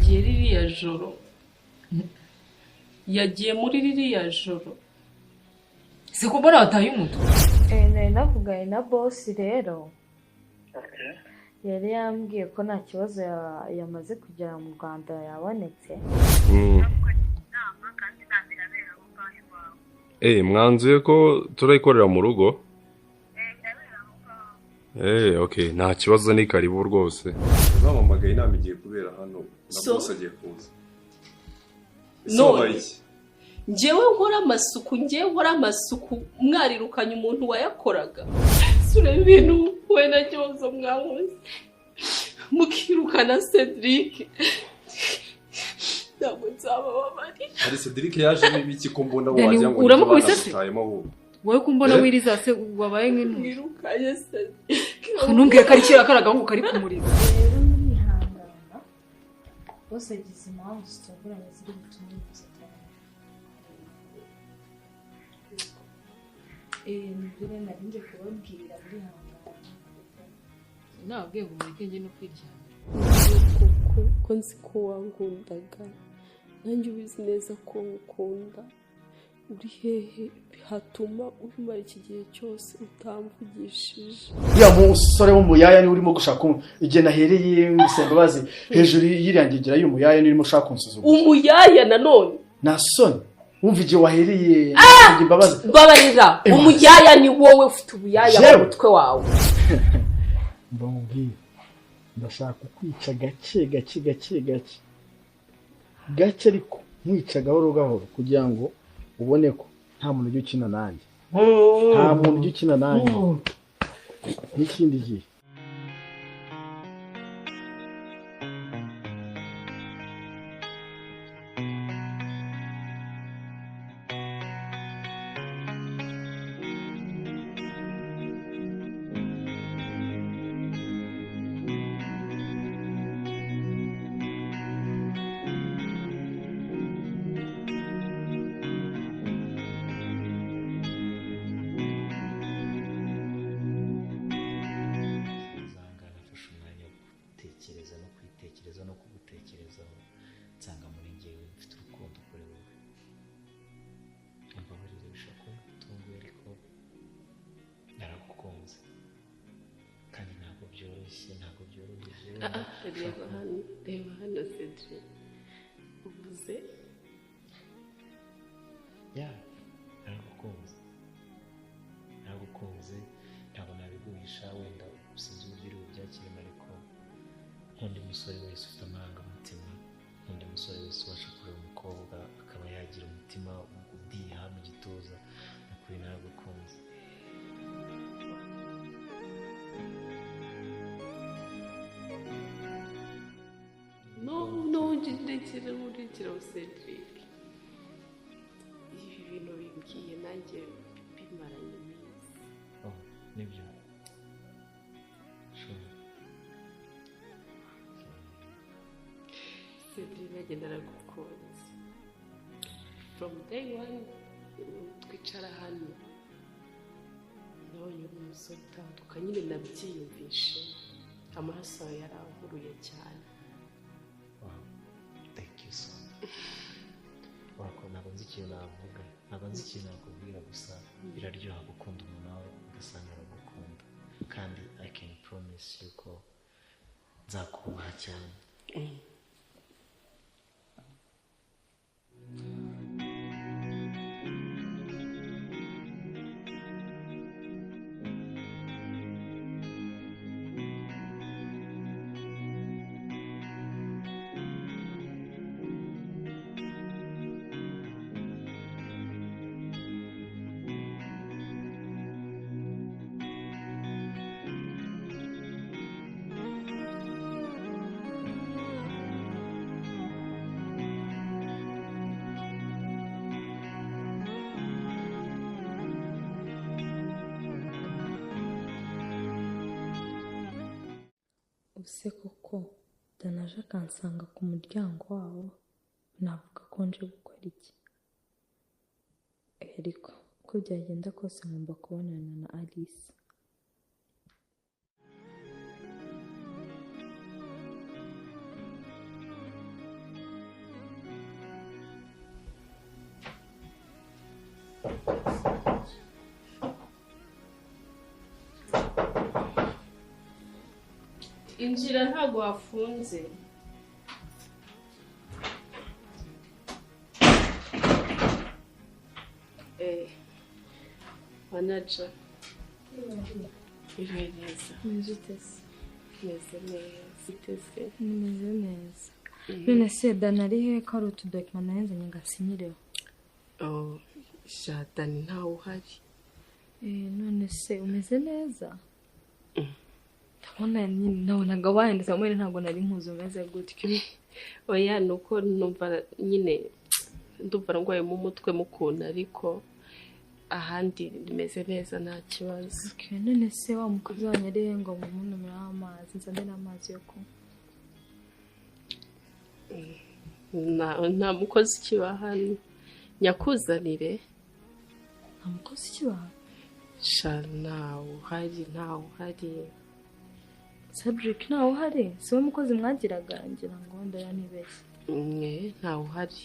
Yagiye ririya joro. Yagiye muri ririya joro. Si ko mbona wataye umutwe. Nari navuganye na boss rero. Yari yambwiye ko nta kibazo yamaze kugera mu Rwanda yabonetse. Mwanzuye ko turayikorera mu rugo? Okay, nta kibazo, ni karibu rwose. Bampamagaye, inama igiye kubera hano na boss agiye kuza. None njyewe nkora amasuku, njyewe nkora amasuku, mwarirukanye umuntu wayakoraga. Sura ibintu we na kibazo mwahoze mukirukana Cedric. Ntabwo nzabababarira. Hari Cedric yaje n'ibiki ko mbona wagira ngo uramukubise se? Wowe ko mbona wiriza se wabaye nk'intu. Mwirukanye Cedric. Ntumbwiye ko ari kera karagahungu kari kumuriza. Rero murihangana. Bose agize impamvu zitunguranye ziri butume muzatabara. Nibyo rero nari nje kubabwira, murihangana. Nababwiye ngo mureke njye no kwiryamira. Ko nzi ko wankundaga, nanjye ubizi neza ko ngukunda. Uri hehe hatuma ubimara iki gihe cyose utamvugishije? Uriya musore w'umuyaya niwe urimo gushaka igihe nahereye ngusaba imbabazi hejuru y'iriya ngegera y'umuyaya niwe urimo ushaka kunsuzugura. Umuyaya nanone? Nta soni, wumva igihe wahereye ngusaba imbabazi. Mbabarira, umuyaya ni wowe ufite ubuyaya mu mutwe wawe. Mba nkubwire, ndashaka kukwica gake gake gake gake gake, ariko nkwica gahoro gahoro kugira ngo ubone ko nta muntu ujya ukina nanjye. Nta muntu ujya ukina nanjye n'ikindi gihe. Reba hano Cedric, uvuze ya naragukunze, naragukunze, ntabwo nabiguhisha, wenda sinzi uburyo uri bubyakiremo, ariko nk'undi musore wese ufite amarangamutima, nk'undi musore wese ubasha kureba umukobwa akaba yagira umutima udiha mu gituza, ni ukuri naragukunze. No, ndekera urekera Cedric. Ibi bintu bimbwiye nanjye bimaranye iminsi. Nibyo. Sure. Cedric, nanjye naragukunze. From day one twicara hano, nabonye uri umusore utandukanye, nyine nabyiyumvishe, amaraso yawe yarankuruye cyane. Thank you so much. Ntabwo nzi ikintu navuga, ntabwo nzi ikintu nakubwira, gusa biraryoha gukunda umuntu wawe ugasanga aragukunda, kandi I can promise you ko nzakubaha cyane. Ese koko Danaje akansanga ku muryango wabo, navuga ko nje gukora iki? Ariko uko byagenda kose ngomba kubonana na Alice. Injira ntago wafunze. Manager. Iriwe neza. Meze ute se? Meze neza. Ute se? Meze neza. None se Dani ari he ko ari utudokima nahenzanye ngo asinyireho? Oh, sha Dani ntawe uhari. None se umeze neza? Ndabona nyine nabonaga wahindutse mwene ntabwo nari nkuzi umeze gutyo. Oya nuko numva nyine ndumva ndwaye mu mutwe mukunda ariko ahandi meze neza nta kibazo. Okay, none se wa mukozi wanyu ari he ngo mumuntumiraho amazi nzane n'amazi yo kunywa? Nta mukozi ukiba hano. Nyakuzanire. Nta mukozi ukiba hano? Sha ntawe uhari, ntawe uhari. Cedric ntawe uhari? Si we mukozi mwagiraga ngira ngo wenda yanibeshye. Ntawe uhari,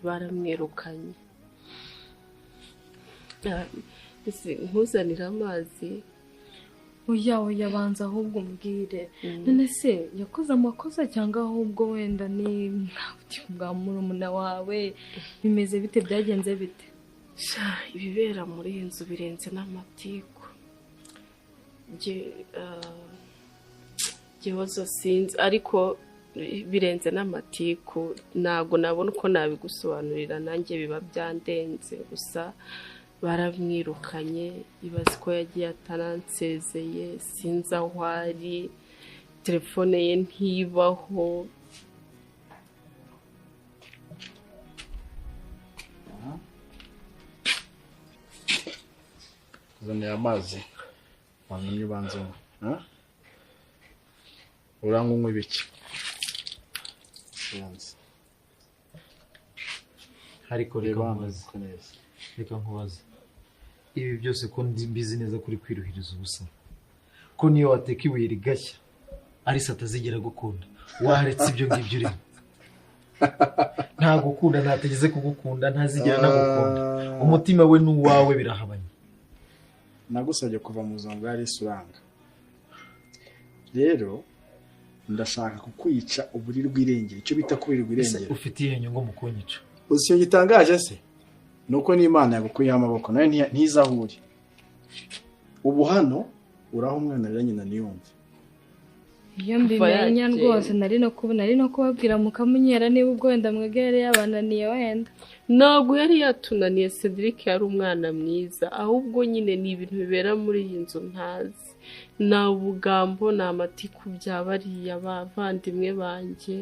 baramwirukanye. Nkuzanire amazi. Oya oya banza ahubwo umbwire. None se yakoze amakosa cyangwa ahubwo wenda ni bwa murumuna wawe bimeze bite byagenze bite? Sha ibibera muri iyi nzu birenze n'amatiku. Gihozo sinzi ariko birenze n'amatiku ntago nabona uko nabigusobanurira nanjye biba byandenze gusa baramwirukanye ibaze ko yagiye ataransezeye sinzi aho ari telefone ye ntibaho. Kuzanira amazi wamenya ubanza unywe. Urangwa unywa ibiki? Sinzi. Ariko reka nkubaze ibi byose ko mbizi neza kuri kwiruhiriza ubusa ko niyo wateka ibuye rigashya Alice atazigera gukunda waretse ibyo ngibyo urimo. Ntagukunda ntategeze kugukunda ntazigera nagukunda umutima we n'uwawe birahabanye. Nagusabye kuva mu buzima bwa Alice uranga. Rero ndashaka kukwica uburirwa irengero icyo bita kuburirwa irengero. Ufitiye inyungu mu kunyica? Uzi icyo gitangaje se? Nuko n'Imana yagukuyeho amaboko nayo ntizahure. Ubu hano uraho umwana arira nyina ntiyumve. Iyo mbimenya rwose nari no kubabwira mukamunyera niba ubwo wenda mwebwe yari yabananiye wenda. Ntabwo yari yatunaniye Cedric yari umwana mwiza ahubwo nyine ni ibintu bibera muri iyi nzu ntazi. Nta bugambo nta matiku bya bariya bavandimwe banjye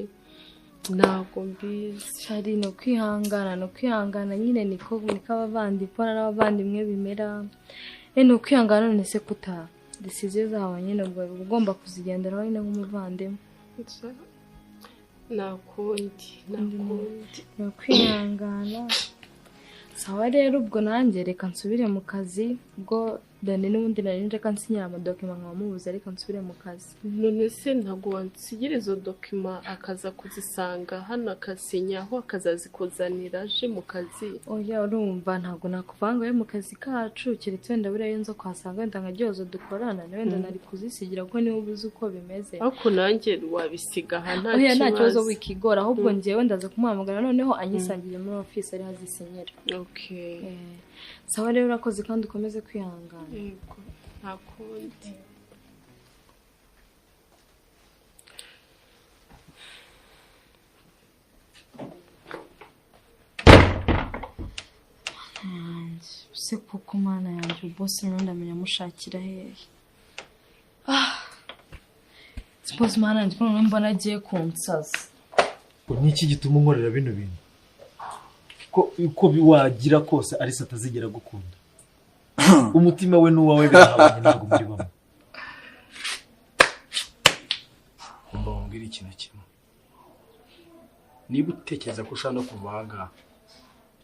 ntabwo mbizi. Shari no kwihangana nyine niko abavandimwe n'abavandimwe bimera. No kwihangana none se kuta decision zawe nyine ubwo ugomba kuzigenderaho nyine nk'umuvandimwe. Nta kundi no kwihangana. Sawa rero ubwo nanjye reka nsubire mu kazi ubwo Dani n'ubundi nari nje kansinyira amadokima nkamubuza reka nsubire mu kazi. None se ntabwo wansigira izo dokima akaza kuzisanga hano akasinyaho akazazikuzanira aje mu kazi? Oya urumva ntabwo nakuvanga mu kazi kacu keretse wenda buriya iyo nza kuhasanga wenda nka Gihozo dukorana wenda nari kuzisigira kuko niwe ubuze uko bimeze. Ariko nanjye wabisiga aha nta kibazo. Oya nta kibazo wikigora ahubwo njyewe ndaza kumuhamagara noneho anyisangire muri office ariho azisinyira. Okay. Sawa rero urakoze kandi ukomeze kwihangana. Yego nta kundi. Se kuko mana yanjye boss rero ndamenya mushakira hehe. Boss mana yanjye ko mbona agiye kunsaza. Niki gituma unkorera bino bintu? Ko uko biwagira kose Alice atazigera gukunda. Umutima we n'uwawe birahabanye ntabwo muri bamwe. Umva umbwire ikintu kimwe. Niba utekereza ko ushaka no kuva aha ngaha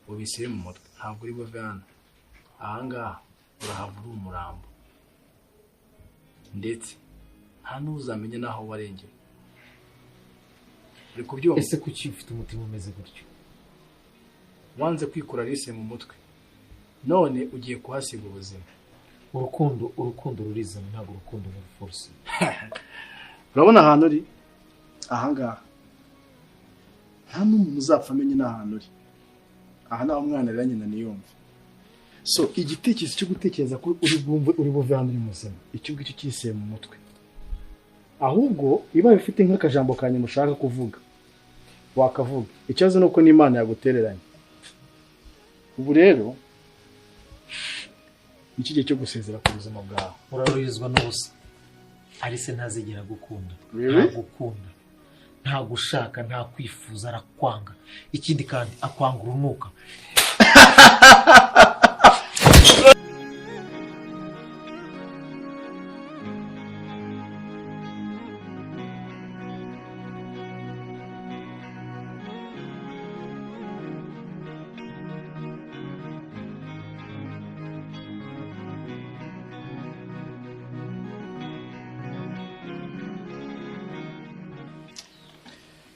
ubisire mu mutwe ntabwo uri buve hano. Aha ngaha urahava uri umurambo. Ndetse nta n'uzamenya n'aho warengeye. Uri kubyumva? Ese kuki ufite umutima umeze gutyo? Wanze kwikura Alice mu mutwe. None ugiye kuhasiga ubuzima. Urukundo rurizana, ntabwo urukundo ruforce. Urabona ahantu uri ahangaha nta n'umuntu uzapfa amenye n'ahantu uri. Aha naho umwana arira nyina niyumva. So igitekerezo cyo gutekereza ko uri bwumve uri buve hano uri muzima, icyo ngicyo cyiseye mu mutwe. Ahubwo iba bifite nk'akajambo kanye mushaka kuvuga wakavuga. Ikibazo nuko n'Imana yagutereranye. Ubu rero iki gihe cyo gusezera ku buzima bwawe. Urarurizwa n'ubusa. Alice ntazigera gukunda. Ntagukunda, nta gushaka, nta kwifuza, arakwanga. Ikindi kandi akwanga urunuka.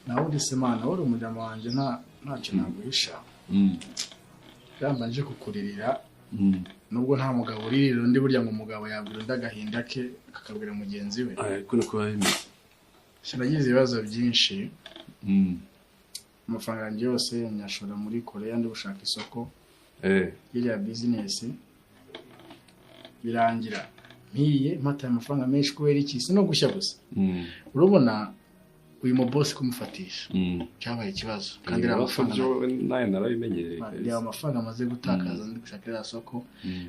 Nawe Semana wari umujama wanjye ntacyo naguhisha. Yamba nje kukuririra nubwo nta mugabo uririra undi, burya ngo umugabo yabwira undi agahinda ke akakabwira mugenzi we. Ariko niko bimeze. Sinagize ibibazo byinshi. Amafaranga yanjye yose nyashora muri Korea ndi gushaka isoko. Iriya business birangira mpiye mpataye amafaranga menshi kubera iki? Si no gushya gusa. Urabona uyu mu boss kumufatisha cyabaye ikibazo, kandi amafaranga nayo narabimenyereye. Ya amafaranga amaze gutakaza ndi gushaka iriya soko,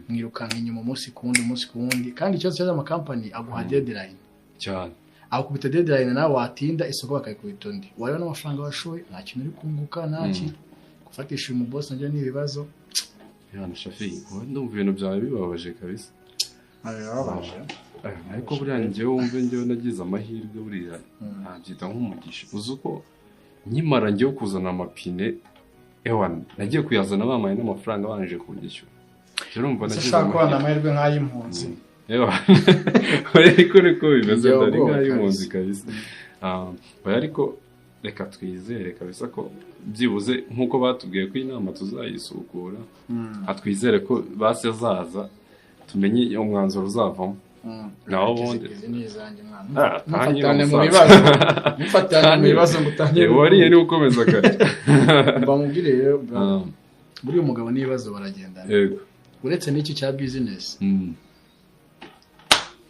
mwirukanka inyuma umunsi ku wundi, umunsi ku wundi. Kandi ikibazo cy'ama company aguha deadline cyane, akubita deadline nawe watinda isoko bakayikubita undi. Wareba n'amafaranga washoye nta kintu uri kunguka, nta kintu. Gufatisha uyu mu boss nabyo ni ibibazo. Yana Shafi, ndumva ibintu byawe bibabaje kabisa. Bibabaje. Ariko buriya njyewe wumve njyewe nagize amahirwe, buriya nabyita nk'umugisha. Uzi uko nkimara njyewe kuzana amapine, ewa nagiye kuyazana bamaye n'amafaranga banje kunyishyura. Urumva nagize amahirwe nk'ay'impunzi. Ewa ariko niko bimeze, ndari nk'ay'impunzi kabisa. Oya ariko reka twizere kabisa ko byibuze nk'uko batubwiye ko inama tuzayisukura, atwizere ko basi azaza tumenye umwanzuro uzavamo. Naho ubundi mufatane mu bibazo, mufatane mu bibazo ngo utangire. Wariye ni ukomeza kare. Bamubwire rero buri mugabo n'ibibazo baragendana. Yego. Uretse n'iki cya business.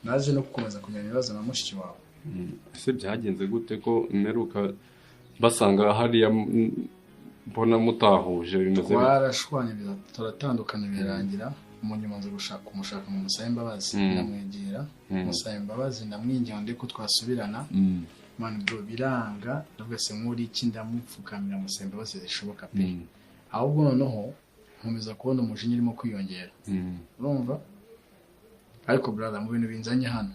Naje no gukomeza kumenya ibibazo na mushiki wawe. Ese byagenze gute ko mperuka basanga hariya mbona mutahuje bimeze? Twarashwanye turatandukana birangira. Umunyuma nza gushaka umushaka mu musaba imbabazi, ndamwegera musaba imbabazi, ndamwinginga ndi ko twasubirana. Man bro biranga, ndavuga se nkuri iki, ndamupfukamira musaba imbabazi zishoboka pe. Ahubwo noneho nkomeza kubona umujinya urimo kwiyongera. Urumva? Ariko brother mu bintu binzanye hano,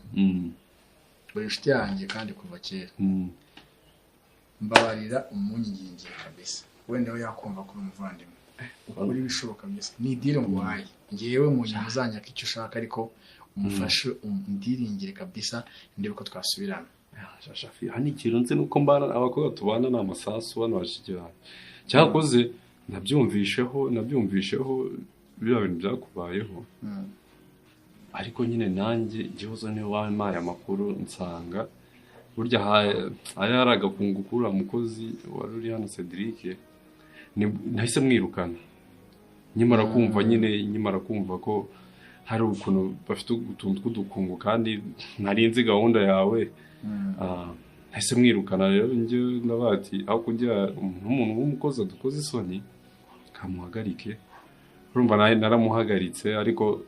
uri inshuti yanjye kandi kuva kera. Mbabarira umunyingingiye kabisa, wenda we yakumva kuri umuvandimwe. Ukora ibishoboka byose ni deal nguhaye ngewe mu nyuma uzanyaka icyo ushaka, ariko umufashe undiringire kabisa ndebe ko twasubirana. Shafi hano ikintu nzi nuko mbana abakobwa tubana ni amasasu hano bashiki banjye. Cyakoze nabyumvisheho biriya bintu byakubayeho. Ariko nyine nanjye igihozo niwe wampaye amakuru, nsanga burya hari agakungu kuri mukozi wari uri hano Cedric, nahise mwirukana nkimara kumva nyine, nkimara kumva ko hari ukuntu bafite utuntu tw'udukungu kandi nari nzi gahunda yawe. Nahise mwirukana rero njyewe ndavuga ati aho kugira umuntu w'umukozi adukoze isoni kamuhagarike. Urumva naramuhagaritse, ariko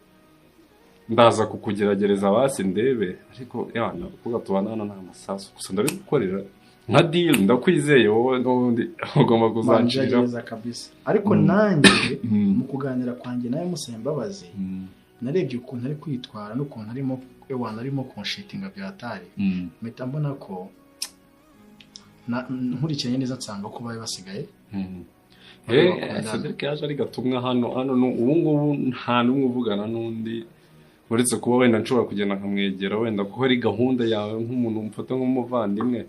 ndaza kukugeragereza basi ndebe. Ariko yana kuko tubana hano nta masasu gusa ndabigukorera nka deal, ndakwizeye wowe n'ubundi ugomba kuzancira kabisa. Ariko nanjye mu kuganira kwanjye nawe musaba imbabazi, narebye ukuntu ari kwitwara n'ukuntu arimo ewana arimo kunshitinga byatari, mpita mbona ko nkurikiranye neza nsanga ko bari basigaye. Cedric yaje ari gatumwa hano ubu ngubu nta n'umwe uvugana n'undi, uretse kuba wenda nshobora kugenda nkamwegera wenda kuko ari gahunda yawe nk'umuntu umfata nk'umuvandimwe.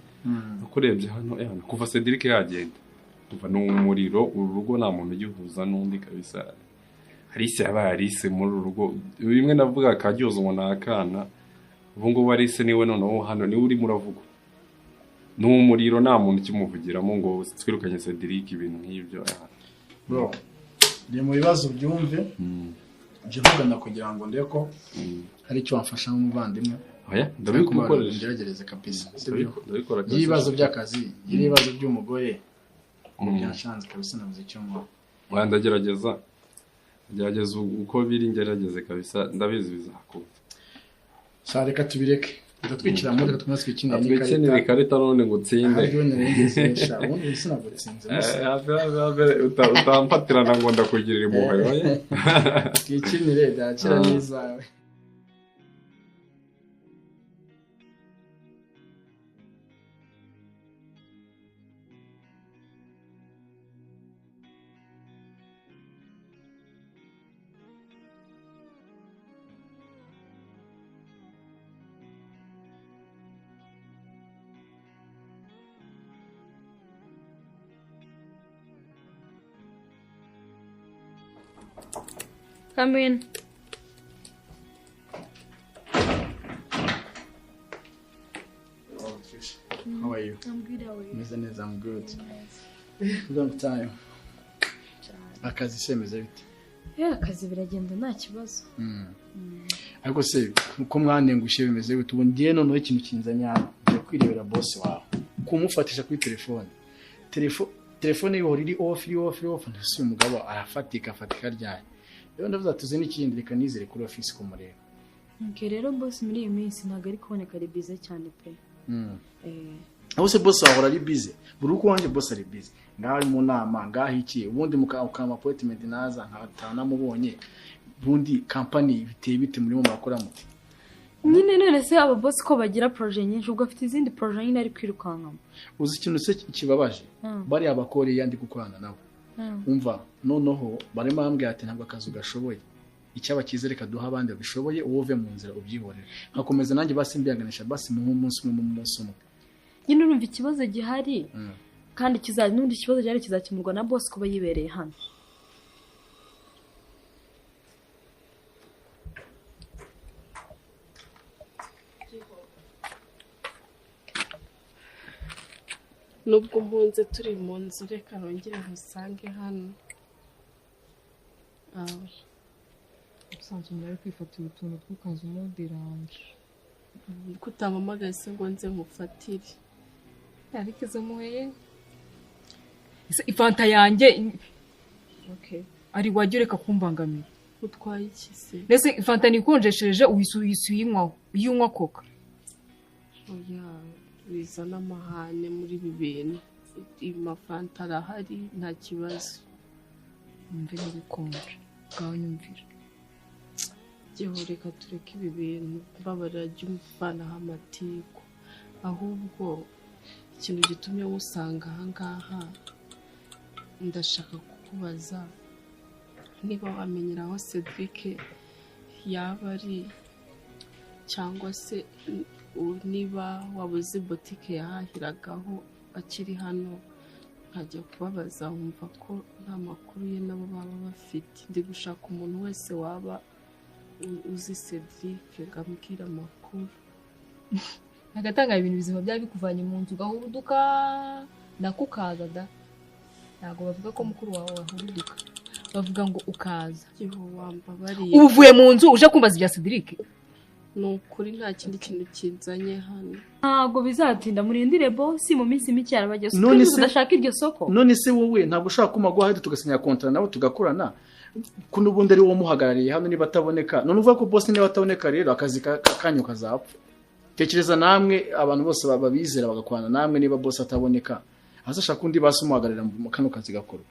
Ukurebye hano kuva Cedric yagenda kuva ni umuriro, uru rugo nta muntu ugihuza n'undi kabisa. Alice yabaye Alice muri uru rugo. Bimwe navuga kajyoza ngo ni akana. Ubu ngubu Alice niwe noneho hano niwe urimo uravugwa. Ni umuriro, nta muntu ukimuvugiramo ngo twirukanye Cedric, ibintu nk'ibyo. Bro, ndi mu bibazo byumve. Nje mvugana kugira ngo ndebe ko hari icyo wamfasha nk'umuvandimwe. Oya, ndabigukoresha. Ngerageze kabisa. Ndabikora kabisa. Ibibazo by'akazi, ibibazo by'umugore. Byashanze kabisa, nabuze icyo nkora. Oya, ndagerageza. Ngerageza uko biri, ngerageze kabisa, ndabizi bizakunda. Sa reka tubireke. Ndatwikira mu reka twese twikinire n'ikarita. Twikinire ikarita none ngo utsinde. Ahubwo nirengeze sha, ubundi sinagutsinze. Utamfatirana ngo ndakugirira impuhwe. Oya. Twikinire dakira n'izawe. Come in. Oh, Trish. How are you? I'm good, how are you? Meze neza, I'm good. Long time. Akazi se meze bite? Yeah, akazi biragenda nta kibazo. Ariko se uko mwanengushe bimeze bite? Ubu ndiye noneho ikintu kinzanye hano. Ngiye kwirebera boss wawe. Kumufatisha kuri telefone. Telefone ihora iri off, iri off, iri off. Ntasi umugabo arafatika afatika ryari. Rero ndavuze tuze n'ikindi, reka nizere kuri office kumureba. Okay, rero boss muri iyi minsi ntago ari kuboneka, ari busy cyane pe. Aho se boss ahora ari busy. Buri uko wanje boss ari busy. Ngaho ari mu nama, ngaho iki, ubundi mukama appointment naza nkatana mubonye. Ubundi company biteye bite muri mu makora muti. Nyine none se aba boss ko bagira projet nyinshi, ubwo afite izindi projet nyine ari kwirukankamo. Uzi ikintu se kibabaje? Bari abakore yandi gukorana nabo. Umva noneho barimo bambwira ati ntabwo akazi gashoboye, icyaba cyiza reka duha abandi babishoboye, wowe uve mu nzira ubyihorere. Nkakomeza nanjye basi mbihanganisha basi mu munsi umwe mu munsi umwe. Nyine urumva ikibazo gihari kandi kizaza, n'undi ikibazo gihari kizakemurwa na boss kuba yibereye hano. Nubwo mpunze turi mu nzu, reka nongere nkusange hano. Usanzwe umuntu ari kwifatira utuntu tw'ukaza umudiranje. Kutampamagaye se ngo nze nkufatire. Ariko izo muheye. Ifanta yanjye. Okay. Ari wajya ureka kumbangamira. Utwaye iki se? Nese ifanta nikonjeshereje uyisuyinywaho, uyinywa koka. Oya. Bizana amahane muri ibi bintu. Amafanta arahari nta kibazo. Mve n'ibikonje ngaho nyumvira. Giho reka tureke ibi bintu, mbabarira jya umvanaho amatiku. Ahubwo ikintu gitumye usanga aha ngaha, ndashaka kukubaza niba wamenyera aho Cedric yaba ari, cyangwa se niba wabuze botike yahahiragaho akiri hano, nkajya kubabaza wumva ko nta makuru ye nabo baba bafite. Ndi gushaka umuntu wese waba uzi Cedric ngambwira amakuru. Nagatanga ibintu bizima byaba bikuvanye mu nzu ugahuruduka nakukaza da. Ntago bavuga ko mukuru wawe wahuruduka, bavuga ngo ukaza. Ubu uvuye mu nzu uje kumbaza ibya Cedric? Ni ukuri nta kindi kintu kinzanye hano. Ntabwo bizatinda, murindire boss mu minsi mike yarabageze. None se udashaka iryo soko? None se wowe ntabwo ushaka kuma guhahira tugasinya contrat nabo tugakorana, ko n'ubundi ari wowe muhagarariye hano niba ataboneka. None uvuga ko boss niba ataboneka rero akazi kanyu kazapfa. Tekereza namwe abantu bose babizera bagakorana namwe niba boss ataboneka. Azashaka undi basi umuhagararira mu kano kazi gakorwa.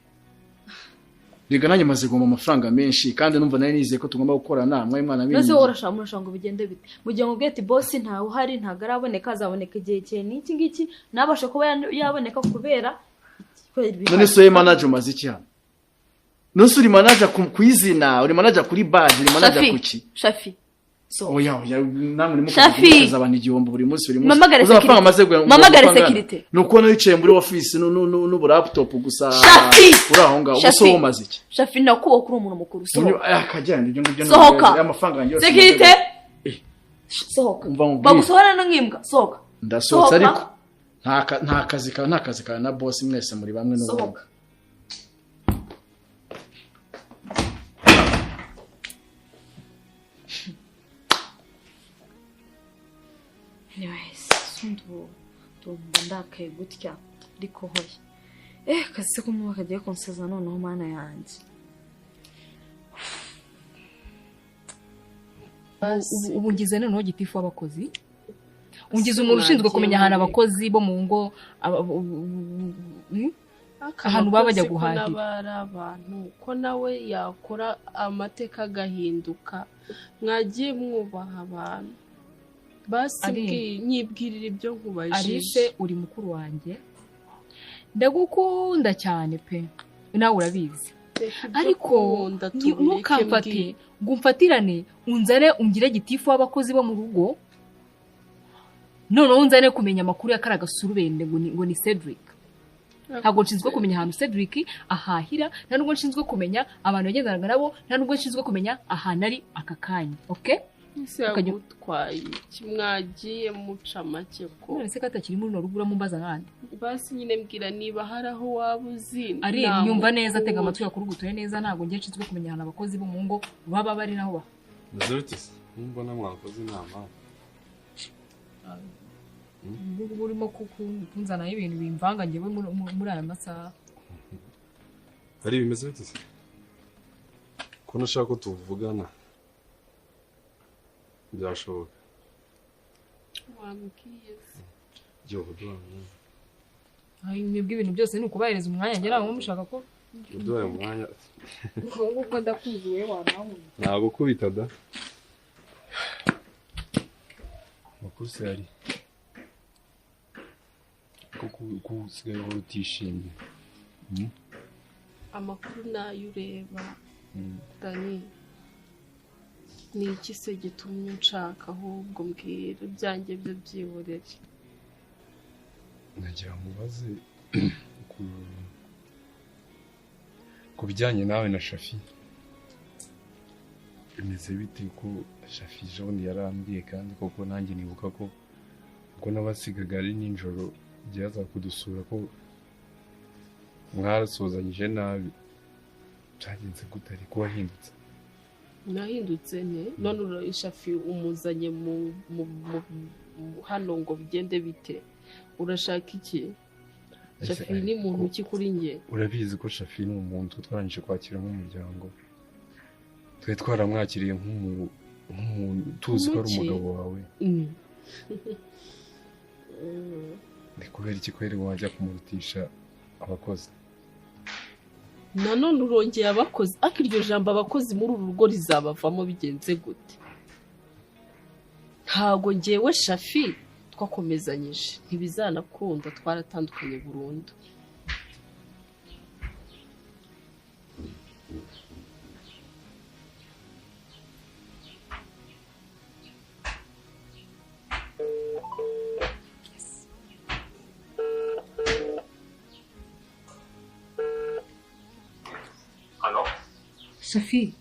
Rega nanjye maze goma amafaranga menshi kandi numva nari nizeye ko tugomba gukorana mwe mwana binyi. Nose urashaka murashaka ngo bigende bite? Mugiye ngo ubwete boss ntawe uhari, ntago araboneka, azaboneka igihe cye n'iki ngiki nabasha kuba yaboneka kubera. None so manager umaze iki hano? Nose uri manager ku izina, uri manager kuri badge, uri manager kuki? Shafi. Sohoka. Oya oya, namwe urimo Shafi! kuvuga abantu igihombo buri munsi buri munsi. Mpamagare Uzi amafaranga security. maze Mpamagare security. Ni ukubona wicaye muri office n'ubu laptop gusa. Shafi! Uri aho ngaho Shafi! ubu se umaze iki? Shafi, nakubaha kuri umuntu mukuru. Sohoka. Akajyana ibyo ngibyo. Sohoka. Amafaranga yanjye yose. Security. Sohoka. Umva nkubwire. Bagusohora no nk'imbwa. Sohoka. Ndasohotse. Sohoka. Ariko nta kazi kawe, nta kazi kawe na boss, mwese muri bamwe n'ubundi. Sohoka. Anyways, sundi ubu ndumva ndakaye gutya, ariko hoya, akazi se ko muba kagiye kunseza noneho, mana yanjye. Ubu ngize noneho gitifu w'abakozi, ungize umuntu ushinzwe kumenya ahantu abakozi bo mu ngo ahantu baba bajya Abakozi ko guhahira. n'aba ari abantu, ko nawe yakora amateka agahinduka. Mwagiye mwubaha abantu basi. Ari. Nyibwirira ibyo nkubajije. Alice, uri mukuru wanjye, ndagukunda cyane pe, nawe urabizi. Reka ibyo Ariko kunkunda tubireke. ntukamfate Mbwira. ngo umfatirane, unzane ungire gitifu w'abakozi bo mu rugo, noneho unzane kumenya amakuru ya kariya gasurubende ngo ni Cedric. Ntabwo nshinzwe kumenya ahantu Cedric ahahira, nta nubwo nshinzwe kumenya abantu yagendanaga nabo, nta nubwo nshinzwe kumenya ahantu ari aka kanya, okay? Ese yagutwaye iki? Mwagiye muca make ko. None se ko atakiri muri runo rugo, uramumbaza nkande? Basi nyine mbwira niba hari aho waba uzi. Ari nyumva neza, tega Namukura. amatwi yakurugutuye neza. Ntabwo njye nshinzwe kumenya ahantu abakozi bo mu ngo baba bari naho ba Meze bite se? Mbona mwakoze inama. Ubu ngubu urimo kunzanaho ibintu bimvanga njyewe muri aya masaha. Ari bimeze bite se? Ko nashaka ko tuvugana. Byashoboka. Wambwiye se. Yo, uduhaye umwanya. Ay, mwebwe ibintu byose ni ukubahereza umwanya, njye ntabwo mushaka ko Uduhaye umwanya. ubwo ngubwo ndakuzuye wanawe. Ntabwo kubita da. Makuru se yari. Ko usigaye uhora utishimye. Amakuru nayo ureba. Dani, ni iki se gitumye unshaka? Ahubwo mbwira ibyanjye byo byihorere. Nagira ngo mubaze ku bijyanye nawe na Shafi. Bimeze bite ko Shafi John yarambwiye, kandi koko nanjye nibuka ko ubwo nabasigaga ari nijoro igihe aza kudusura ko mwarasuzanyije nabi? Byagenze gute ariko wahindutse? Nahindutse nte? None Shafi umuzanye hano ngo bigende bite? Urashaka iki? Shafi ni muntu ki kuri njye? Urabizi ko Shafi ni umuntu twarangije kwakira nk'umuryango, twari twaramwakiriye nk'umuntu tuzi ko ari Muki? umugabo wawe. Ni kubera iki kweri wajya kumurutisha abakozi? Nanone urongeye abakozi? Ariko iryo jambo abakozi muri uru rugo rizabavamo bigenze gute? Ntago ngewe Shafi twakomezanyije, ntibizanakunda, twaratandukanye burundu. Allô? Shafi.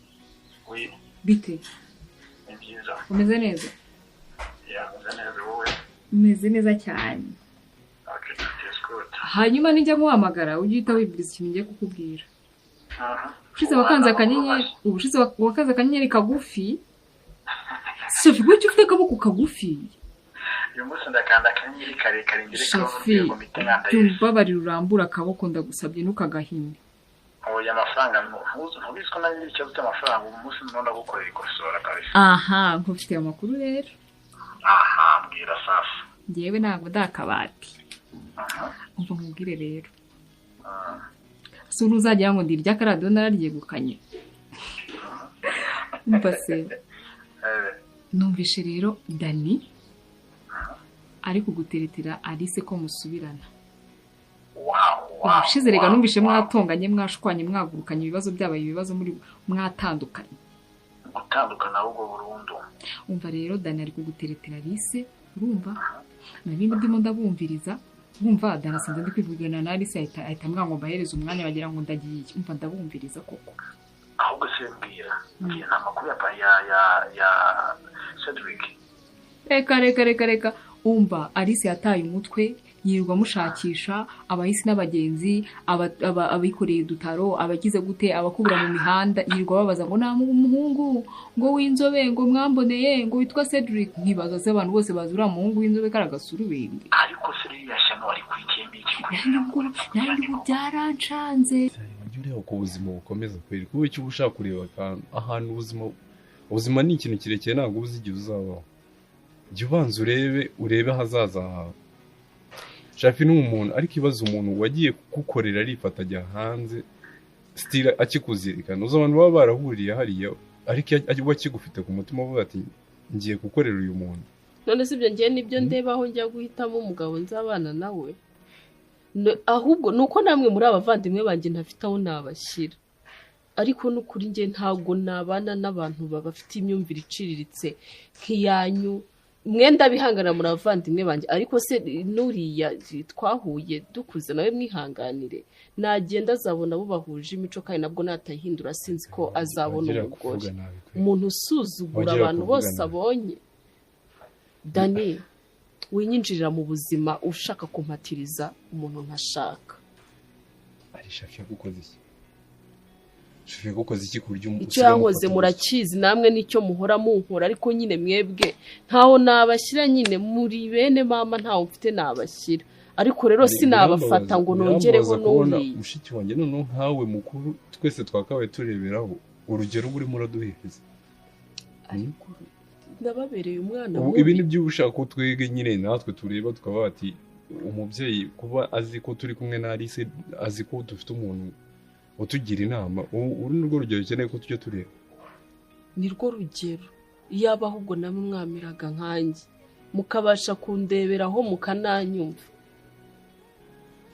Oui, Bite? ni byiza. Umeze neza? Meze neza, wowe? Umeze neza cyane. Okay, that is good. Hanyuma nijya guhamagara ujye uhita wibwiriza ikintu ngiye kukubwira. Ubushize wakanze akanyenyeri, ubushize wakanze akanyenyeri kagufi. Shafi, kuki ufite akaboko kagufi? Uyu munsi ndakanda akanyenyeri karekare ngere kuri Shafi, urwego mpite nkanda yes. jya urambura akaboko, ndagusabye, ntukagahine. Oya, amafaranga ntubizi ko nanjye ikibazo cy'amafaranga. Uyu munsi ndimo ndagukorera ikosora kabisa. Aha nkufitiye amakuru rero. Aha, mbwira sasa. Ngewe ntabwo ndi akabati. Umva nkubwire rero, si uzagira ngo ndirya akaradiyo nararyegukanye. Umva se, numvishe rero Dani ari kuguteretera Alice ko musubirana. Ubushize rega numvishe mwatonganye, mwashwanye, mwagurukanye, ibibazo byabaye ibibazo, muri mwatandukanye. Gutandukana ahubwo burundu. Umva rero Dani ari kuguteretera Alice, urumva? Nari ndimo ndabumviriza, urumva Dani asanze ndi kwivugana na Alice ahita ambwira ngo mbahereze umwanya bagira ngo ndagiye. Umva ndabumviriza koko. Ahubwo se mbwira, nta makuru ya Cedric. Reka. Umva Alice yataye umutwe, yirirwa amushakisha, abahisi n'abagenzi, abikoreye udutaro, abagize gute, abakubura mu mihanda, yirirwa babaza ngo nta muhungu ngo w'inzobe ngo mwamboneye ngo witwa Cedric. Nkibaza se abantu bose bazi uriya muhungu w'inzobe karagasurubende. Ariko se ririya shyano warikurikiyemo iki? Nanjye ubu byarancanze. Ujya ureba ko ubuzima bukomeza kweri, kuba icyo uba ushaka kureba ahantu ubuzima ni ikintu kirekire, ntabwo uba uzi igihe uzabaho. Jya ubanza urebe ahazaza hawe. Shafi ni umuntu ariko ibaza umuntu wagiye kugukorera arifata ajya hanze stila akikuzirikana. Uzi abantu baba barahuriye hariya ariko we akigufite ku mutima avuga ati ngiye gukorera uyu muntu. None si ibyo ngiye nibyo ndebaho njya guhitamo umugabo nzabana nawe. Ahubwo nuko namwe muri abavandimwe banjye ntafite aho nabashyira. Ariko n'ukuri ngiye ntabwo nabana n'abantu bafite imyumvire iciriritse nk'iyanyu. Mwenda bihangana muri abavandimwe banjye, ariko se nuriya twahuye dukuze nawe mwihanganire, nagenda azabona abo bahuje imico kandi nabwo natayihindura sinzi ko azabona umugore. Umuntu usuzugura abantu bose abonye. Dani, winyinjirira mu buzima ushaka kumpatiriza umuntu ntashaka. Ari Shafi yagukoze iki? Shafi yagukoze iki ku buryo icyo yankoze murakizi namwe nicyo muhora munkora, ariko nyine mwebwe ntaho nabashyira, nyine muri bene mama ntaho mfite nabashyira, ariko rero sinabafata ngo nongereho n'uriya mushiki wanjye. Noneho nkawe mukuru twese twakabaye tureberaho urugero urimo uraduhereza. Ariko ndababereye umwana. Ibi ni byo ushaka ko twege nyine natwe tureba tukaba ati umubyeyi kuba azi ko turi kumwe na Alice, azi ko dufite umuntu utugira inama. Uru ni rwo rugero ukeneye ko tujya tureba. Ni rwo rugero. Iyaba ahubwo namwe mwamiraga nkanjye, mukabasha kundeberaho mukananyumva,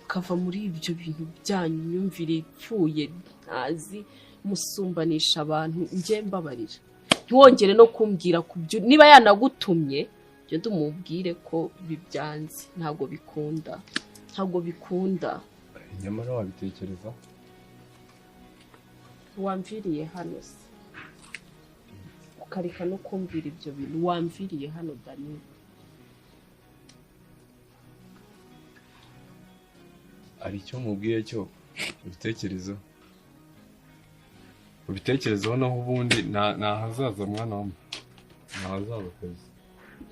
mukava muri ibyo bintu byanyu imyumvire ipfuye ntazi musumbanisha abantu. Njye mbabarira, ntiwongere no kumbwira kubyo niba yanagutumye genda umubwire ko bibyanze, ntabwo bikunda, ntabwo bikunda. Nyamara wabitekereza wamviriye hano se ukareka no kumbwira ibyo bintu. Wamviriye hano Dani. Ari cyo mubwiye cyo ubitekerezo ubitekerezeho, naho ubundi nta hazaza mwana wa nta hazaza kazi.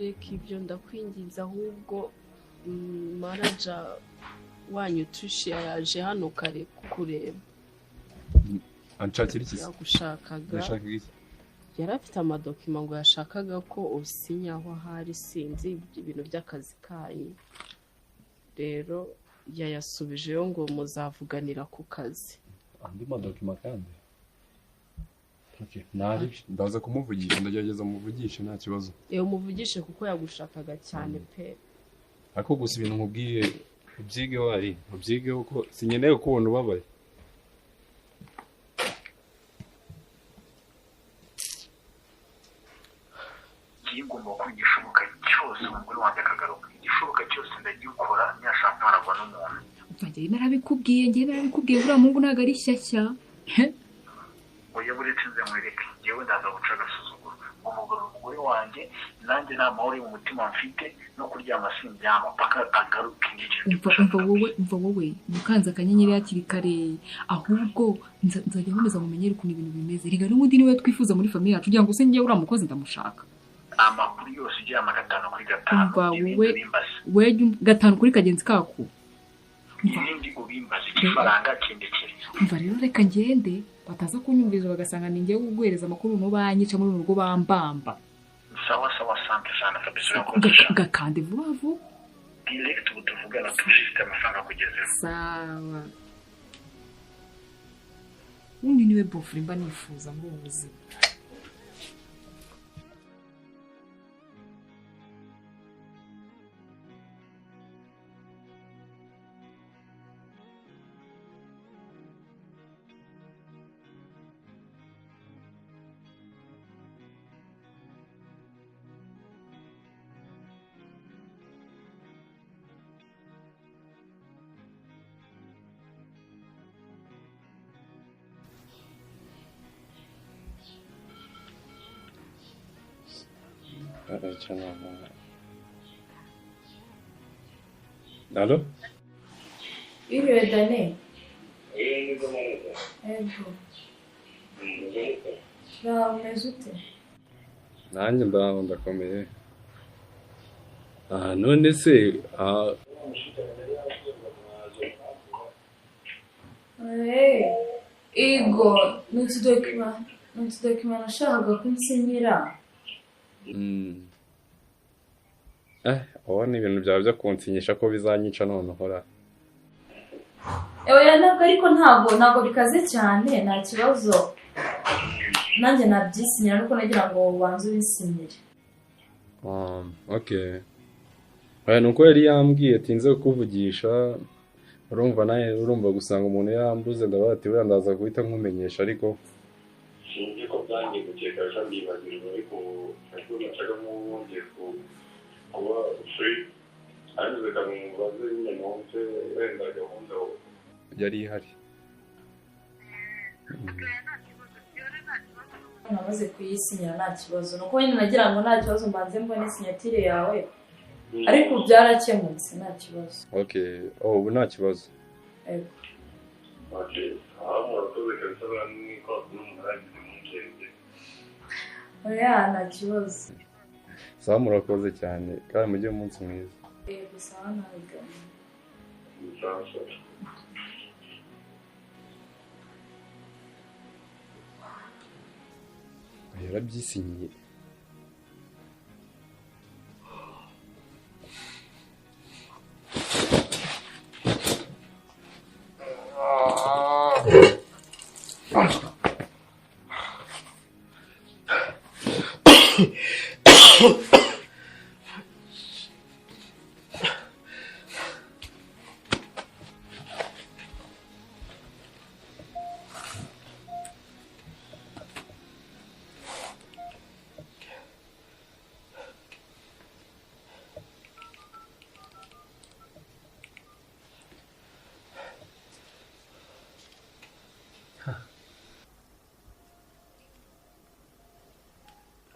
Reka ibyo ndakwinginze, ahubwo manager wanyu Tricia yaje hano kare kukureba. Anshakira iki? Yagushakaga. Yashakaga iki? Yari afite amadokima ngo yashakaga ko usinyaho ahari, sinzi ibintu by'akazi kanyu. Rero yayasubijeyo ngo muzavuganira ku kazi. Andi madokima kandi? Okay, nari ndaza kumuvugisha, ndagerageza muvugishe nta kibazo. Umuvugishe kuko yagushakaga cyane pe. Ariko gusa ibintu nkubwiye ubyigeho, ari ubyigeho ko sinkeneye kubona ubabaye. Ngomba gukora igishoboka cyose umugore wanjye akagaruka. Igishoboka cyose ndagikora, ntiyashaka ntabwo n'umuntu. Njye narabikubwiye uriya muhungu ntabwo ari shyashya. Oya buretse nze nkwereke, njyewe ndaza guca agasuzuguro. Umugore umugore wanjye nanjye nta mahoro mu mutima mfite, no kuryama sindyama paka agaruke. Umva wowe mukanze akanyenyeri hakiri kare, ahubwo nzajya nkomeza mumenyere ukuntu ibintu bimeze. Rega n'ubundi niwe twifuza muri famiye yacu, kugira ngo se njye uriya mukozi ndamushaka. Amakuru yose uryama 5 kuri 5. Umva wowe 5 kuri kagenzi kako. Ibindi ubimbaze ifaranga kindekere. Umva rero reka ngende bataza kunyumviriza bagasanga ni njye uguhereza amakuru no banyica muri urugo bambamba. Sawa sawa, sante sana kabisa urakoze. Gakande vuba vuba. Direct ubu tuvugana tujifite amafaranga kugeza. Sawa. Undi niwe bofre mba nifuza muri ubu buzima. Allo? Iriwe Dane. Ego. Umeze ute? Nanjye ndaho ndakomeye. None se Ego, ni utudokima nashakaga ko nsinyira. Ni ibintu byawe byo kunsinyisha ko bizanyica noneho ra. Oya ntabwo ariko ntabwo bikaze cyane nta kibazo. Nanjye nabyisinyira ariko nagira ngo ubanze ubisinyire. Okay. Oya nuko yari yambwiye ati nze kukuvugisha, urumva nawe urumva gusanga umuntu yambuze ndabaza ati wenda ndaza guhita nkumenyesha ariko sinzi ko byangiye gukeka ejo ndibagirwa ariko nashaka nk'uwongeye kuba free ariko reka mubaze nyine numve wenda gahunda yari ihari. Namaze kuyisinyira nta kibazo, nuko nyine nagira ngo nta kibazo mbanze mbone sinyatire yawe, ariko byarakemutse nta kibazo. Okay, ubu nta kibazo. Ego. Okay, aho murakoze kabisa niko n'umuntu impungenge. Oya nta kibazo. Sawa murakoze cyane kandi mugire umunsi mwiza. Yego sawa ntabwo. Sawa. Yarabyisinyiye.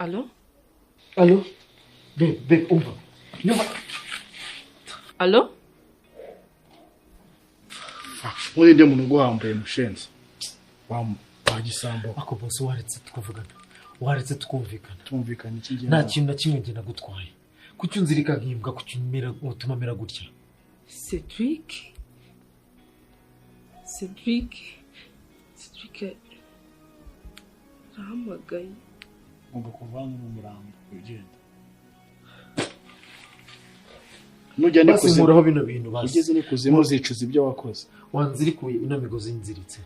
Allo? Allo? Babe, umva. Nyuma. Allo? Muri ndi muntu guhambaye mushenzi. Wagisambo. Ako boss waretse tukavugana. Waretse tukumvikana. Tumvikana iki ngiye. Nta kintu na kimwe ngiye nagutwaye. Kuki unzirika nkimbwa kuki umera utuma mera gutya? Cedric. Cedric. Rahamagaye. Ugomba kuva hano mu murambo ugenda. Nujya nikuzimu bino bintu basi. Ugeze nikuzimu uzicuza ibyo wakoze. Wanzirikuye ino migozi nziritse.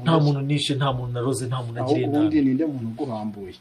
Nta muntu nishe, nta muntu naroze, nta muntu agiriye nabi. Ubundi ninde muntu uguhambuye?